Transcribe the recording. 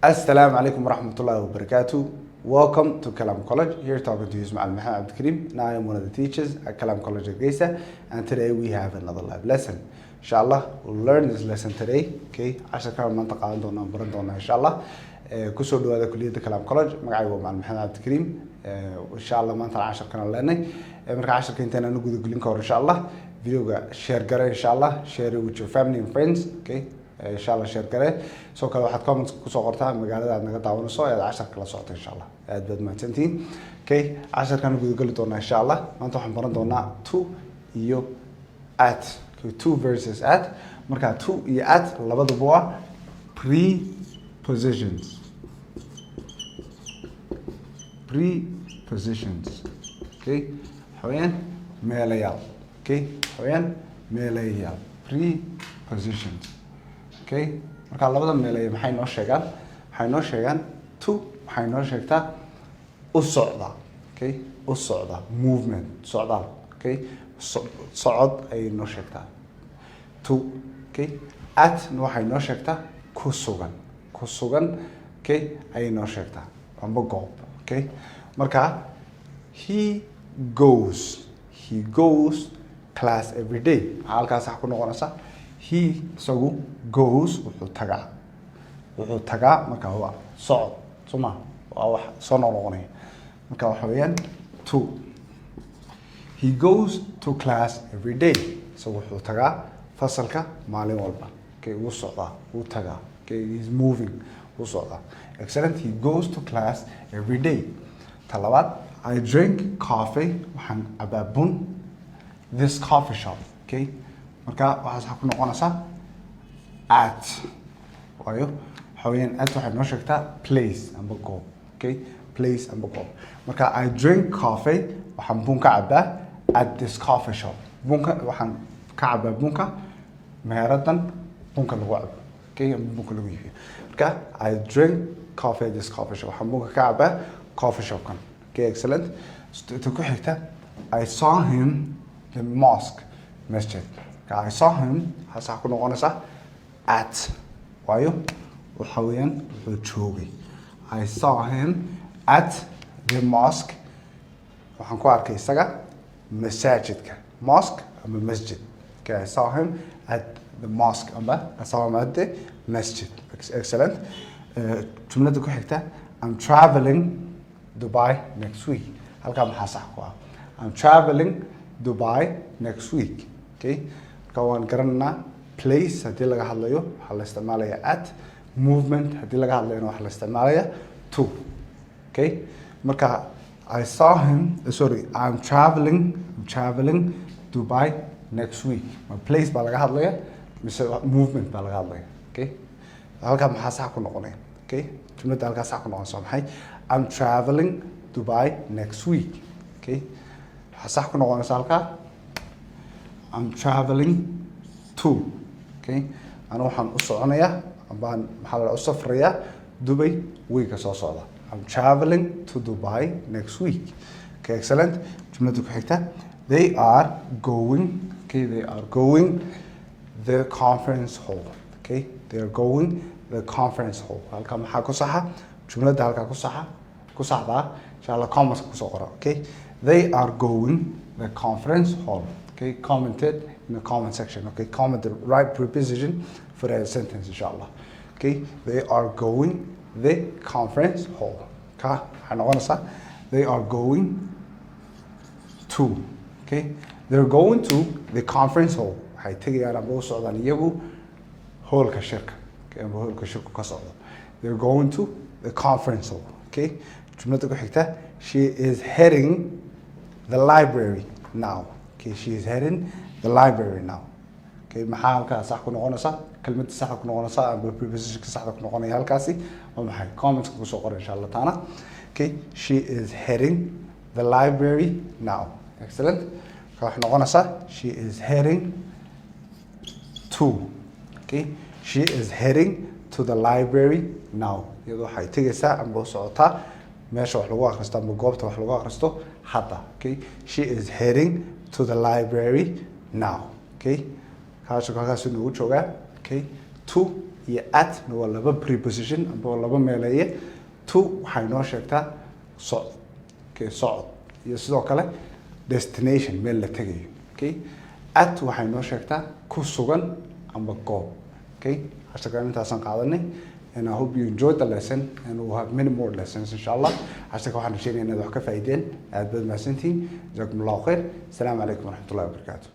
Assalamu alaikum warahmatullahi wabarakatuh. Welcome to Kalam College. Here talking to you is Macalin Mohammed Abdikarim, and I am one of the teachers at Kalam College Hargeisa. And today we have another live lesson. Inshallah, we'll learn this lesson today. Okay, casharkan maanta qaadan doonaa, baran doonaa inshallah. Kusoo dhawaada kuliyadda Kalam College. Magacaygu waa Macalin Maxamed Cabdikariim. Insha Allah maanta casharkan aan leenahay. Marka casharka intaan aan guda gelin ka hor, insha Allah videoga share gare, insha Allah share it with your family and friends. Okay, insha Allah share gare. Sidoo kale waxaad comments kusoo qortaa magaalada aad naga daawanayso ee aad casharka la socoto, insha Allah. Aad baad mahadsantihiin. Okay, casharkan guda geli doonaa insha Allah. Maanta waxaan baran doonaa to iyo at. Okay, to versus at. Marka to iyo at labaduba waa prepositions. Prepositions, okay, waxa weeyaan meelayaal. Okay, waxa weeyaan meelayaal, prepositions. Okay, marka labada meelaya maxay noo sheegaan? Waxay noo sheegaan, to waxay noo sheegtaa u socda. Okay, u socda, movement, socdaal. Okay, socod ayay noo sheegtaa to. Okay, at waxay noo sheegtaa ku sugan, ku sugan. Okay, ayay noo sheegtaa amba goob. Okay, marka he goes, he goes class every day. Maxaa halkaas sax ku noqonaysa? He, isagu, goes, wuxuu tagaa, wuxuu tagaa. Marka waa socod, soo ma? Waa wax soo noqnoqonaya. Marka waxa weeyaan to. He goes to class every day. Isagu wuxuu tagaa fasalka maalin walba. Okay, wuu socdaa, wuu tagaa. Okay, he's moving, wuu socdaa. Excellent. He goes to class every day. Ta labaad, I drink coffee, waxaan cabaa bun, this coffee shop. Okay, marka waxaas waxaa ku noqonaysaa at. Waayo, waxa weeyaan at waxay noo sheegtaa place amba goob. Okay, place amba goob. Marka I drink coffee, waxaan bun ka cabaa, at this coffee shop. Bunka waxaan ka cabaa, bunka meeradan bunka lagu cabo, okay, amba bunka lagu iibiyo. Marka I drink coffee at this coffee shop, waxaan bunka ka cabaa coffee shopkan. Okay, excellent. Ta ku xigta, I saw him the mosque, masjid. Marka I saw him waxaa sax ku noqonaysaa at. Waayo, waxa weeyaan wuxuu joogay. I saw him at the mosque, waxaan ku arkay isaga masaajidka. Mosque ama masjid. Okay, I saw him at the mosque amba I saw him at the masjid. Excellent. Jumlada ku xigta, I'm traveling Dubai next week. Halkaa maxaa sax ku ah? I'm traveling Dubai next week. Okay, marka waan garanaynaa, place haddii laga hadlayo waxaa la isticmaalayaa at, movement haddii laga hadlayona waxaa la isticmaalayaa to. Okay, marka I saw him, sorry, I'm traveling Dubai next week. Ma place baa laga hadlaya mise movement baa laga hadlaya? Okay, halkaa maxaa sax ku noqonaya? Okay, jumladda halkaa sax ku noqonaysa waa maxay? I'm traveling Dubai next week. Okay, waxaa sax ku noqonaysa halkaa I'm traveling to. Okay, anu waxaan u soconayaa ambaan maxaa la u safrayaa Dubai weeka soo socda. I'm traveling to Dubai next week. Okay, excellent. Jumladda ku xigta, they are going. Okay, they are going the conference hall. Okay, they are going the conference hall. Halkaa maxaa ku saxa? Jumladda halkaa ku saxa, ku saxdaa, insha Allah comments kusoo qora. Okay, they are going the conference hall. Okay, comment it in the comment section. Okay, comment the right preposition for that sentence, inshallah. Okay, they are going the conference hall. Ka waxay noqonaysaa they are going to. Okay, they're going to the conference hall. Waxay tegayaan amba u socdaan iyagu hoolka shirka. Okay, amba hoolka shirku ka socdo. They're going to the conference hall. Okay, jumladda ku xigta, she is heading the library now. Okay, she is heading the library now. Okay, maxaa halkaa sax ku noqonaysa? Kelmadda saxda ku noqonaysa amba prepositionka saxda ku noqonaya halkaasi waa maxay? Commentska kusoo qora insha Allah taana. Okay, she is heading the library now. Excellent. Marka waxay noqonaysaa she is heading to. Okay, she is heading to the library now. Iyadoo waxay tegaysaa amba u socotaa meesha wax lagu akhristo amba goobta wax lagu akhristo hadda. Okay, she is heading to the library now. Okay, kaashu halkaasuu noogu joogaa. Okay, to iyo at na waa laba preposition amba waa laba meeleeye. To waxay noo sheegtaa socod, okay, socod iyo sidoo kale destination, meel la tegayo. Okay, at waxay noo sheegtaa ku sugan amba goob. Okay, casharkan intaasaan qaadanay, and I hope you enjoyed the lesson, and we'll have many more lessons, insha Allah. Casharka waxaan rajeynaya inaad wax ka faa'iideen. Aad baad mahadsantihiin. Jazakum Allahu khayr. Asalaamu calaykum waraxmatullahi wabarakaatu.